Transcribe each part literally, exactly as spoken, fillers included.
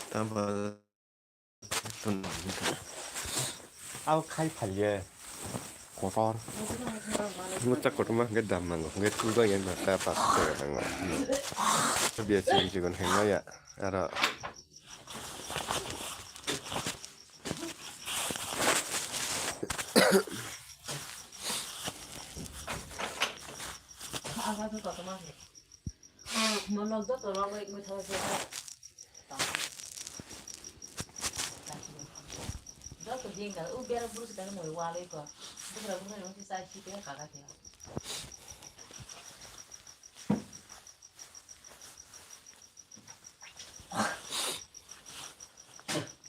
Tamo. Abo khai phalye. Kotor. Mucha kotorma hwnkhe dam nango. Hwnkhe kuba yan ma ta pa ta nango. Biya chikon chikon hwnkhe ya. Aro. Abo to kotorma hwnkhe. Molok joto rok bai wngwi thangwi se. Joto jeng kha, o bera buru se kani moi walwi kho. Bugra bugra no se chai si khe kaka khe.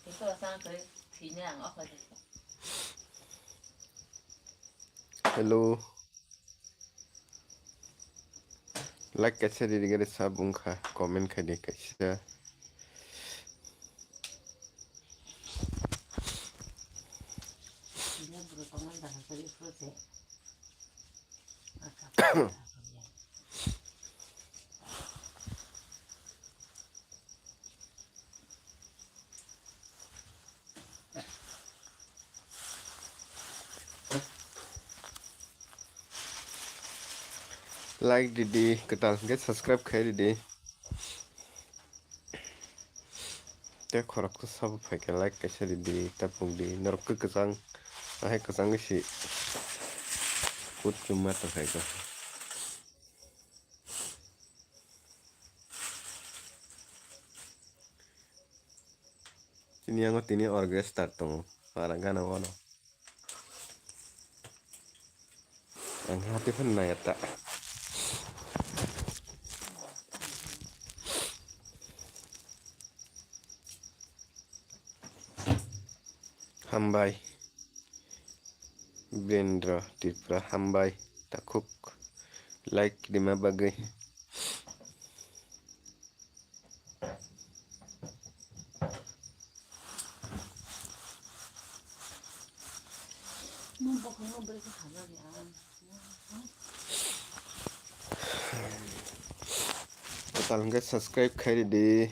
Tei khe sang khe thwini ang o khe. Hello. Like kaisa riri gari sab wngkha, comment khai di kaisa. Like ridi, kwtal hwnkhe subscribe khai ridi. Tei khoroksa sabo phaikhe like kaisa ridi, ta pungdi. Norok khe kwchang, ahai kwchangwi si kut chumma tongkha eko. Chini yango tini orchestra tongo, para gana wano. Ang hati phano nai ta. Hambai. Birendra Tripura hambai takhuk like rima bagwi. Kwtal hwnkhe subscribe khai ridi.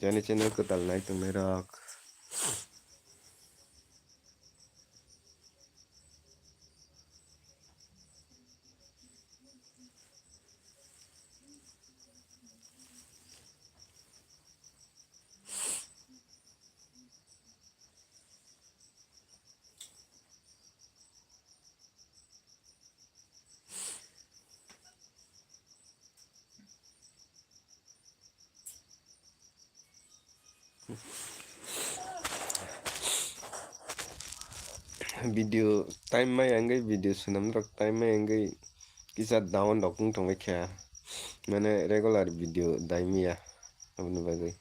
Jani channel kwtal nai tongnai rok. Video time mai wngwi video swnam rok time mai wngwi kisa down rok wng tongwi kha, mane regular video dai miya aboni bagwi.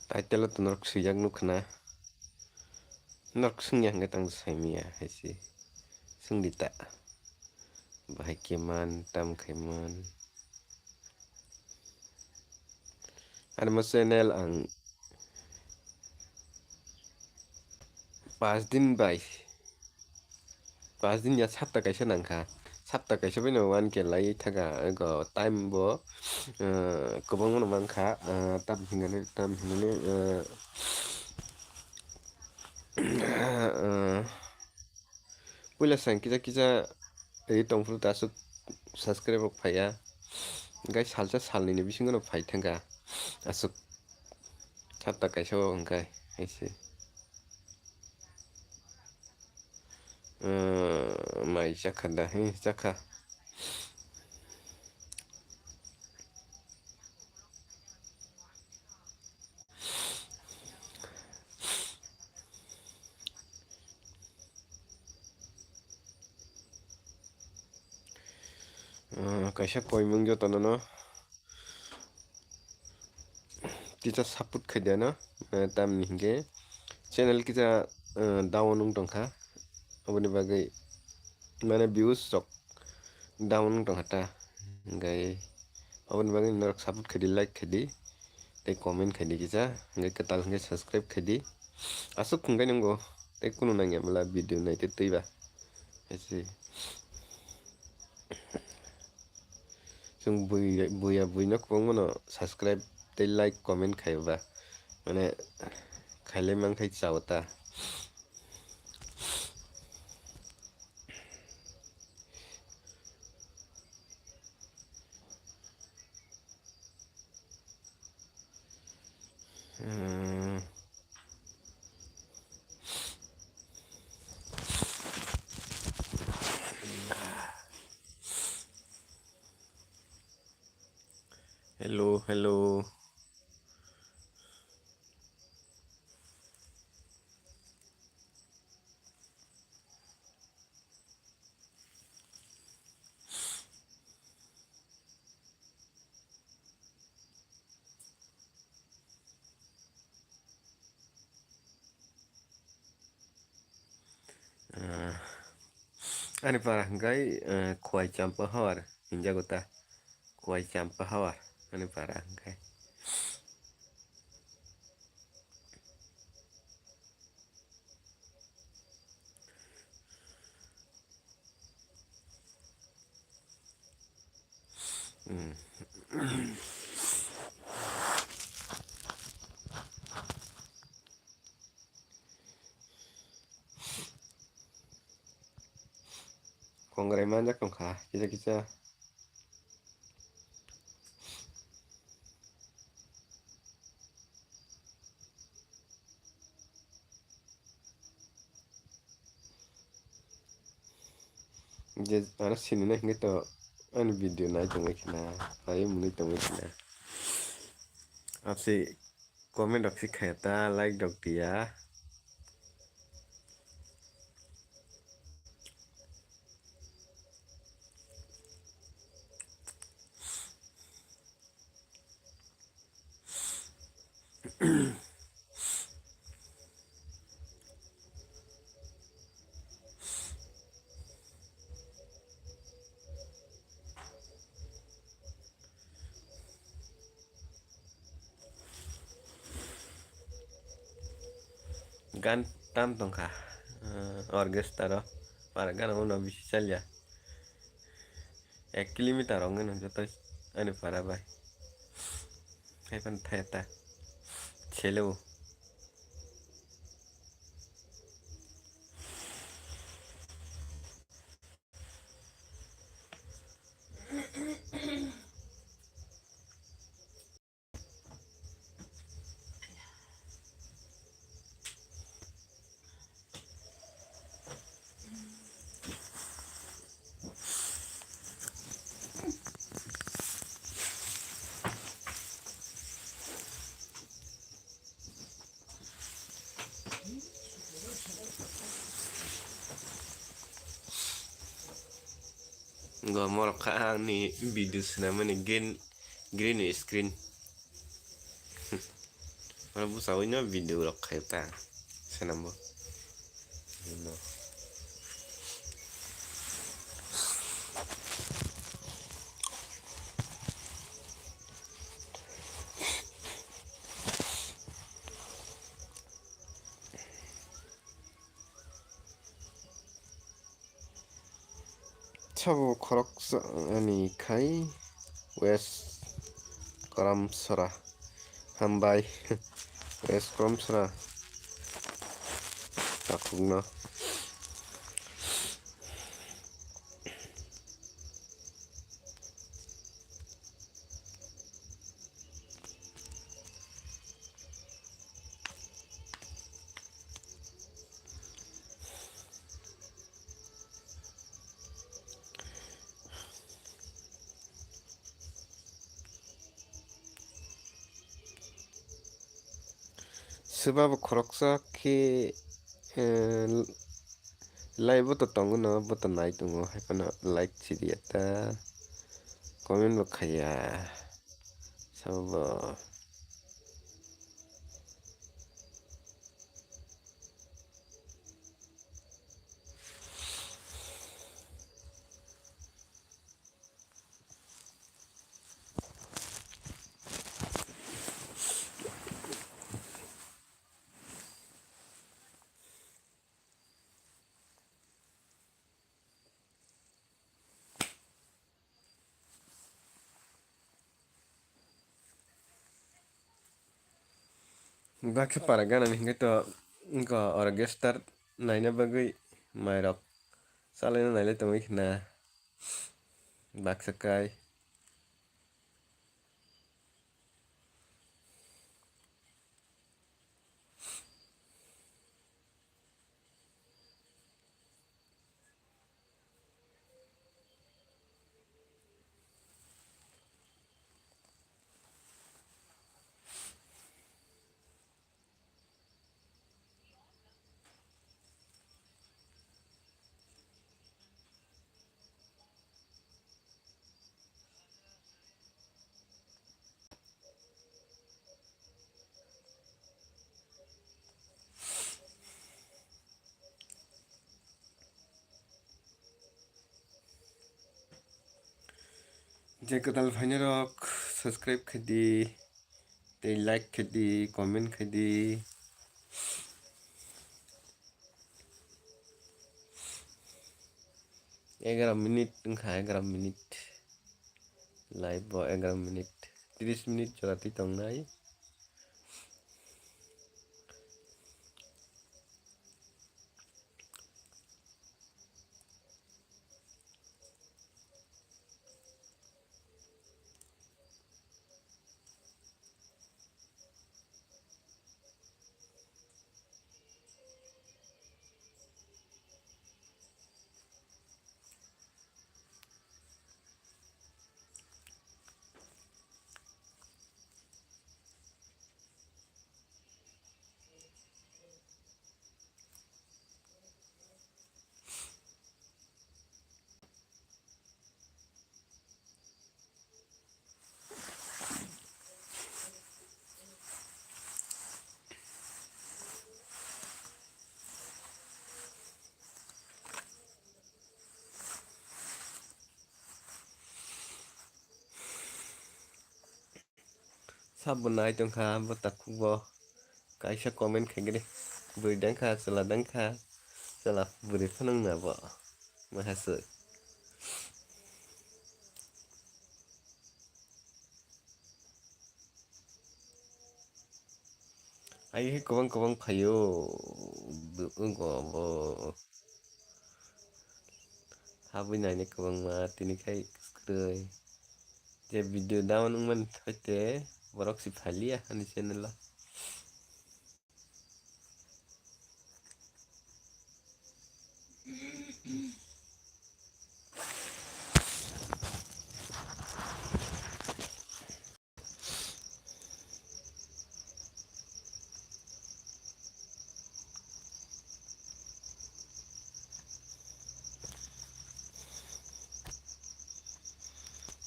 Title o to norok swijak nukha na. Norok swngya hwnkhe tang saimanya hai se. Swngdi ta. Bahai khe man, tam khai man. Ani mo channel ang pas din bai, pas din ya sapta kaisa nangkha. Sapta kaisa bai no one K lai thaga, ego time bo, eh, kwbangma no mankha, eh, tam hinani, tam hinani, eh, eh, Puila sang kisa kisa ri tongphuru ta aswk subscribe rok phaiya. Hwnkhe salsa salnwi ni bisingo no phai thangkha aswk sapta kaisa o hwnkhe hai se. Umm, mai chakha da, he, chakha. Ah, kaisa koimung jotono no kisa support khai de no, eh, tamni hinkhe channel kisa, eh, down wng tongkha, aboni bagwi mane views rok down wng tongkha ta, hinkhe aboni bagwi norok support khai di, like khai di. tei comment khaidi kisa, hwnkhe kwtal hwnkhe subscribe khaidi. Aswk hwnkhe nwngo tei kunu nangya bwla video naitwi twiba. Ese. Chwng bui-, buya buino kwbangmano subscribe tei like comment khaiba. Mane khailai mankhai chao ta. Hello, hello. Ah, ani para hwnkhe, eh, Khowai Champa Hawar hinjago ta. Khowai Champa Hawar ani para hwnkhe. Kongrai manjak tongkha kisa kisa. Je ano sinina hingke to ani video nai tongwi khna, nai mwnwi tongwi khna. Apsi comment rok si khaya ta, like rok tiya. Gan tam tongkha, eh, orchestra ro. Para gana uno bisi chalya. Ek kilometer wng no joto ani para bai. Hai pan thaya ta. Chelo. Go morok kha ani video swnamani green, green screen. Oro bwskango video rok khai ta swnambo. Sabo khoroksa ani khai West Karamsara. Hambai. West Karamsara. Takhukno. Swbabo khoroksa khe, eh, live bo to tongo no, bo to nai tongo, hai phano like chiriya ta, comment bo khaiya, sabo bo. Baksa para gana ni hingke to wngkha orchestra naina bagwi mairok chalaina nailai tongwi khna baksa kai. Je kwtal phainairok subscribe khaidi, tei like khaidi, comment khaidi. Egaroh minute wngkha, egaroh minute. Live bo egaroh minute, tris minute jora twi tongnai. Sabo nai tongkha bo takhuk bo. Kaisa comment khaigri. Bwrwi dangkha, chwla dangkha. Chwla bwrwi phano wngna bo. Mahaswk. Ai kwbang kwbang phaio. Wngkha bo. Habwi nainai kwbangma tini khai kwrwi. Je video down wngmani hoite borok si phaliya ani channel o.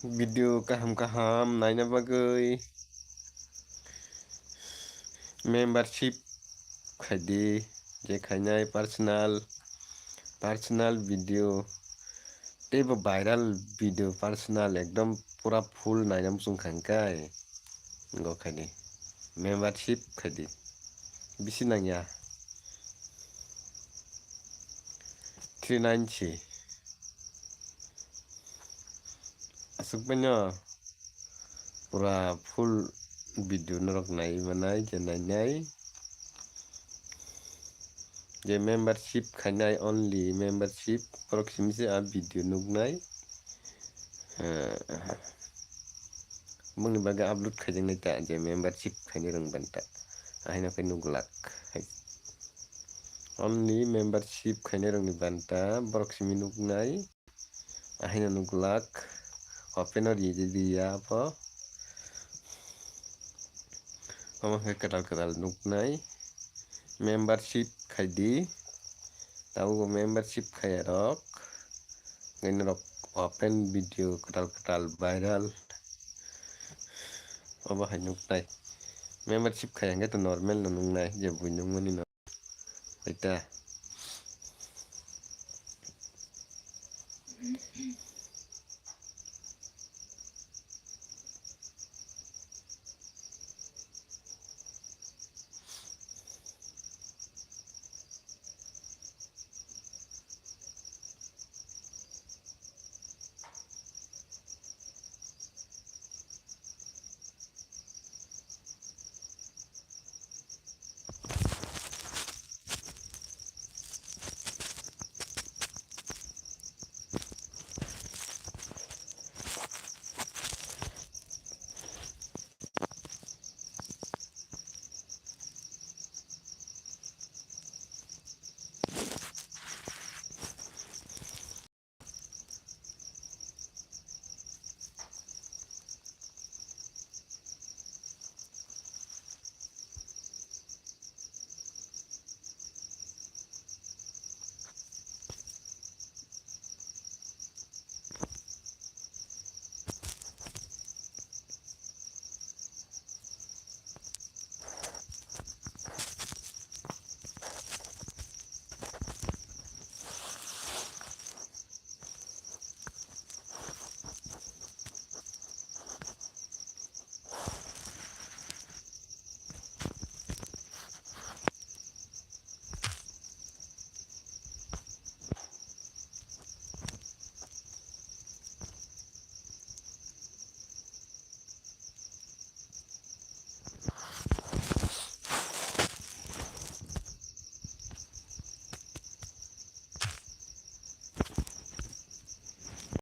Video kaham kaham naina bagwi membership khaidi, je khainai personal, personal video teibo viral video personal ekdom pura full naina muchung kha hwnkhe go khaidi membership khaidi bisi nangya three nine si aswk baino. Pura full video norok nai manai je nainai. Je membership khainai, only membership, borok simi se a video nuknai. Bongni bagwi upload khaijaknai ta, je membership khainai rwng banta. Ahaino khe nuglak. Only membership khainai rokni banta, borok simi nuknai. Ahaino nuglak, open o ri di ya pho. Omo khe kwtal kwtal nuknai. Membership khaidi. Tabuk membership khaiya rok. Nini rok open video kwtal kwtal viral. Obo hai nuknai. Membership khaiya hwnkhe to normal no nuknai, je bui nukmani no. Oita.